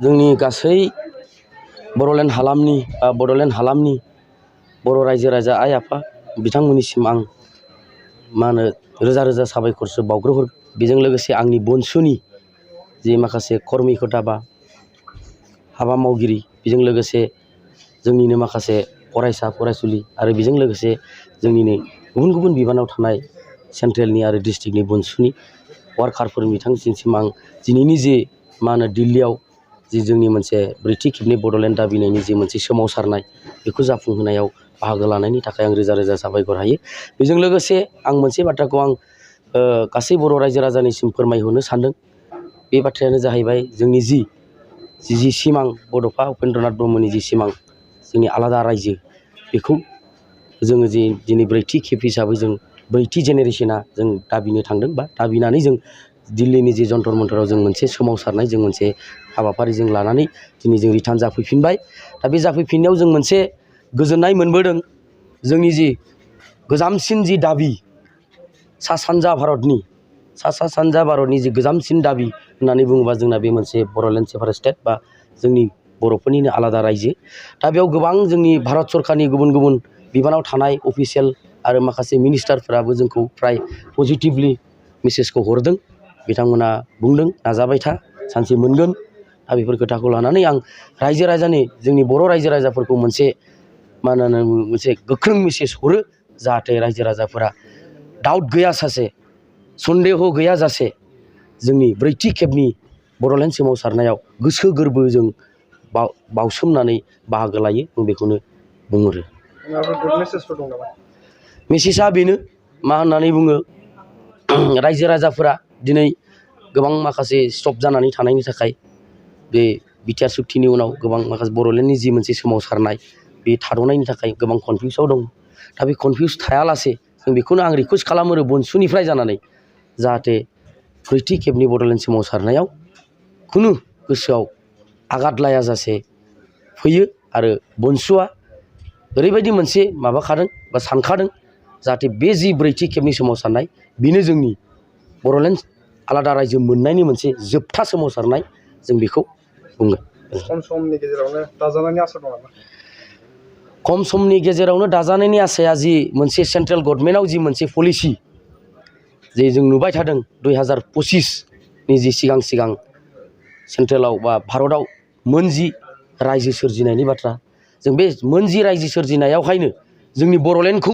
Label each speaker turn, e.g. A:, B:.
A: जोंनि गासै बड'लेण्ड हालामनि बर' रायजो राजा आइ आफा बिथांमोननिसिम आं रोजा रोजा साबायखरसो बावग्रोहर। बेजों लोगोसे आंनि बंस'नि जि माखासे कर्मिकता बा हाबा मावगिरि, बेजों लोगोसे जोंनिनो माखासे फरायसा फरायसुलि आरो बेजों लोगोसे जोंनिनो गुबुन गुबुन बिबानाव थानाय सेन्ट्रेलनि आरो डिस्ट्रिक्टनि बंस'नि वार्कारफोर बिथांमोनसिम आं दिनैनि जे दिल्लीयाव जि जोंनि मोनसे ब्रैथि खेबनि बड'लेण्ड दाबिनायनि जि मोनसे सोमावसारनाय, बेखौ जाफुंहोनायाव बाहागो लानायनि थाखाय आं रोजा रोजा साबायखर हायो। बेजों लोगोसे आं मोनसे बाथ्राखौ आं गासै बर' रायजो राजानिसिम फोरमायहरनो सानदों। बे बाथ्रायानो जाहैबाय जोंनि जि सिमां, बड'फा उपेन्द्रनाथ ब्रह्मनि जि सिमां, जोंनि आलादा रायजो, बेखौ जोङो जि दिनै ब्रैथि खेब हिसाबै जों ब्रैथि जेनेरेसना जों दाबिनो थांदों बा दाबिनानै जों दिल्लीनि जि जन्तर मन्तराव जों मोनसे सोमावसारनाय जों मोनसे हाबाफारि जों लानानै दिनै जों रिटार्न जाफैफिनबाय। दा बे जाफैफिननायाव जों मोनसे गोजोननाय मोनबोदों। जोंनि जि गोजामसिन जि दाबि, सा सानजा भारतनि जि गोजामसिन दाबि होननानै बुङोबा जोंना बे मोनसे बड'लेण्ड सेपारेट स्टेट बा जोंनि बर'फोरनिनो आलादा रायजो। दा बेयाव गोबां जोंनि भारत सरकारनि गुबुन गुबुन बिबानाव थानाय अफिसियेल आरो माखासे मिनिस्टारफोराबो जोंखौ फ्राय पजिटिभलि मेसेजखौ हरदों। बिथांमोना बुंदों नाजाबाय था, सानसे मोनगोन। दा बेफोर खोथाखौ लानानै आं जोंनि बर' रायजो राजाफोरखौ मोनसे मोनसे गोख्रों मेसेज हरो, जाहाथे रायजो राजाफोरा डाउट गैयाजासे, सन्देह गैयाजासे जोंनि ब्रैथि खेबनि बड'लेण्ड सोमावसारनायाव गोसो गोरबोजों बावसोमनानै बाहागो लायो। आं बेखौनो बुंहरो। मेसेजआ बेनो, मा होननानै बुङो, रायजो राजाफोरा दिनै गोबां माखासे स्टप जानानै थानायनि थाखाय बे बिटिआर सुक्तिनि उनाव गोबां माखासे बड'लेण्डनि जि मोनसे सोमावसारनाय, बे थाद'नायनि थाखाय गोबां कनफिउसाव दं। दा बे कनफिउस थायालासे जों बेखौनो आं रिकुवेस्ट खालामो बंस'निफ्राय जानानै, जाहाथे ब्रैथि खेबनि बड'लेण्ड सोमावसारनायाव खुनु गोसोआव आघात लायाजासे फैयो। आरो बंस'आ ओरैबायदि मोनसे माबाखादों बा सानखादों, जाहाथे बे जि ब्रैथि खेबनि सोमावसारनाय, बेनो जोंनि बड'लेण्ड आलादा रायजो मोननायनि मोनसे जोबथा सोमावसारनाय, जों बेखौ बुंगोन।
B: खम समनि गेजेरावनो दाजानायनि आसा दं नामा?
A: खम समनि गेजेरावनो दाजानायनि आसाया जि मोनसे सेन्ट्रेल गभर्नमेन्टआव जि मोनसे पलिसि जे जों नुबाय थादों 2025नि जि सिगां सेन्ट्रेलाव बा भारतआव मोनजि रायजो सोरजिनायनि बाथ्रा, जों बे मोनजि रायजो सोरजिनायावहायनो जोंनि बड'लेण्डखौ